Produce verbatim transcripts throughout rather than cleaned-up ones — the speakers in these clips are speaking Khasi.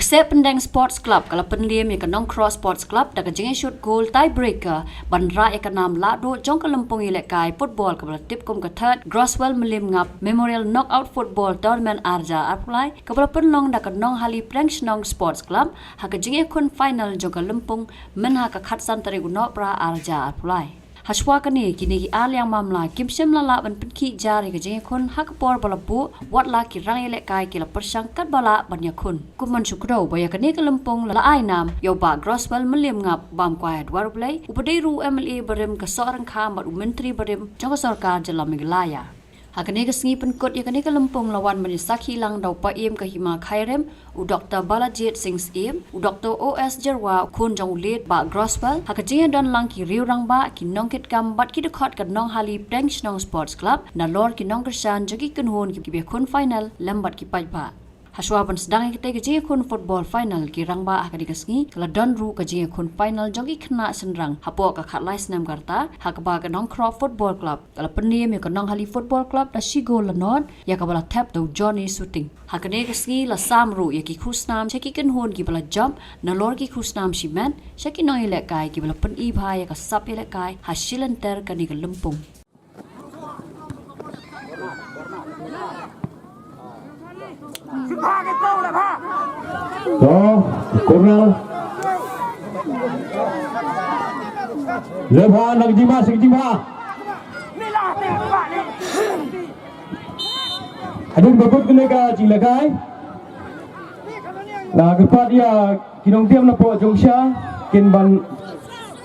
Seh Pyndeng Sports Club ka la pynliem ïa ka Nongkhroh Sports Club da ka jingïashut gol tiebreaker ban rah ïa ka nam lahduh jong ka lympung ïalehkai football kaba la tip kum ka Third Grosswell Mylliem Ngap Memorial Knockout Football Tournament ar hajar arphew lai, kaba la pynlong da ka Nonghali Pdeng Shnong Sports Club ha ka jingïakhun final jong ka lympung mynha ka khatsan tarik u Nohprah ar hajar arphew lai. Hashwa kane, kine ki ar liang mamla kim shym la lah ban pynkhih jar ïa ka jingïakhun ha ka por ba la buh, wat la ki rangïalehkai ki la pyrshang katba lah ban ïakhun. Kum ban shu kdew ba ïa kane ka lympung la ai nam ïa u Bah Grosswell Mylliem Ngap, bam kwai ha dwar U Blei, uba dei ruh u M L A barim ka Sohryngkham bad u Myntri barim jong ka sorkar jylla Meghalaya. Ha kane ka sngi pynkut ïa kane ka lympung la wan ban ïasakhi lang da u paiem ka Hima Khyrim, u Doktor Balajied Singh Syiem, u Doktor O S Jyrwa, u khun jong u late Bah Grosswell, ha ka jingïadon lang ki riew rangbah, ki nongkitkam bad ki dkhot ka Nonghali Pdeng Shnong Sports Club, nalor ki nongkyrshan jong ki kynhun kiba ïakhun final lem bad ki paidbah. Hashwa ban sdang ïa katei ka jingïakhun football final ki rangbah ha kane ka sngi, ka la don ruh ka jingïakhun final jong ki khynnah shynrang hapoh ka khatlai snem ka rta, ha kaba ka Nongkhroh Football Club ka la pynliem ïa ka Nonghali Football Club da shi gol la nod, ïa kaba la thep da u Johnny Suting. Ha kane ka sngi la sam ruh ïa ki khusnam sha ki kynhun kiba la jop, nalor ki khusnam shimet sha ki nongïalehkai kiba la pyni bha ïa ka sap ïalehkai ha shilynter kane ka lympung. To, corner. Lebha, na ka jingma, sha ka jingma. Hadien ba kut kane ka jingïalehkai, la kyrpad ïa ki nongtiam na poh jong sha, kin ban,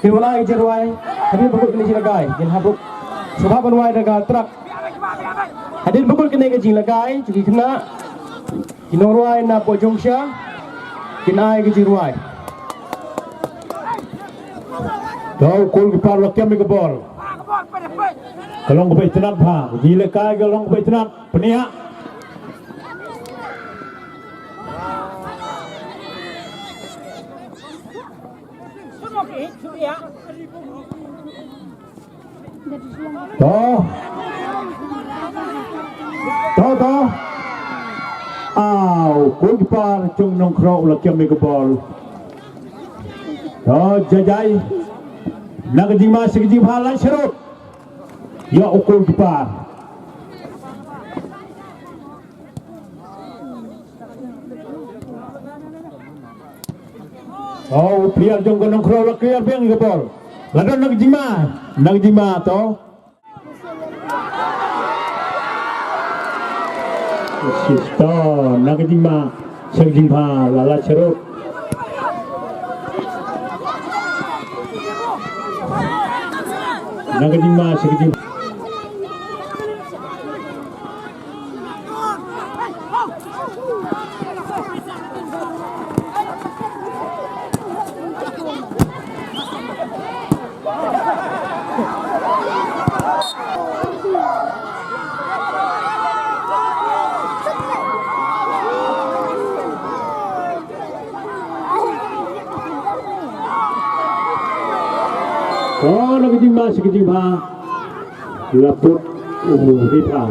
kin wan ai ka jingrwai. Hadien ba kut kane ka jingïalehkai, kin hap ruh sngewbha ban wai da ka trak. Hadien ba kut kane ka jingïalehkai, jong ki khynnah, ki nongrwai na poh jong sha, kin ai ka jingrwai. To, u goalkeeper la kem ïa ka bol. Ka long kaba itynnad bha. Ka jingïalehkai ka long kaba itynnad. Pynïaid. To. To, to. Aw, goalkeeper jong Nongkhroh u la kem ïa ka bol. To, jai jai. Na ka jingma sha ka jingbha, lait sharud. Ïa u goalkeeper. Oh, u player jong ka Nongkhroh la clear biang ïa ka bol. La don na ka jingma, na ka jingma to. Assist to, na ka jingma, sha ka jingma, la lait sharud. Na ka jingma, sha ka jingma. Oh, na ka jingma, sha ka jingma. La put u referee.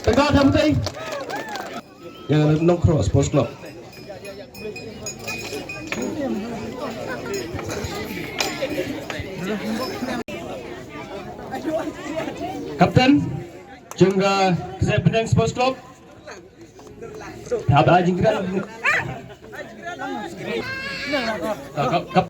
Tengah dah betul. Ïa Nongkhroh Sports Club. Captain jong ka Kseipyneng Sports Club. Hap ai jingkren. Ka, ka, ka.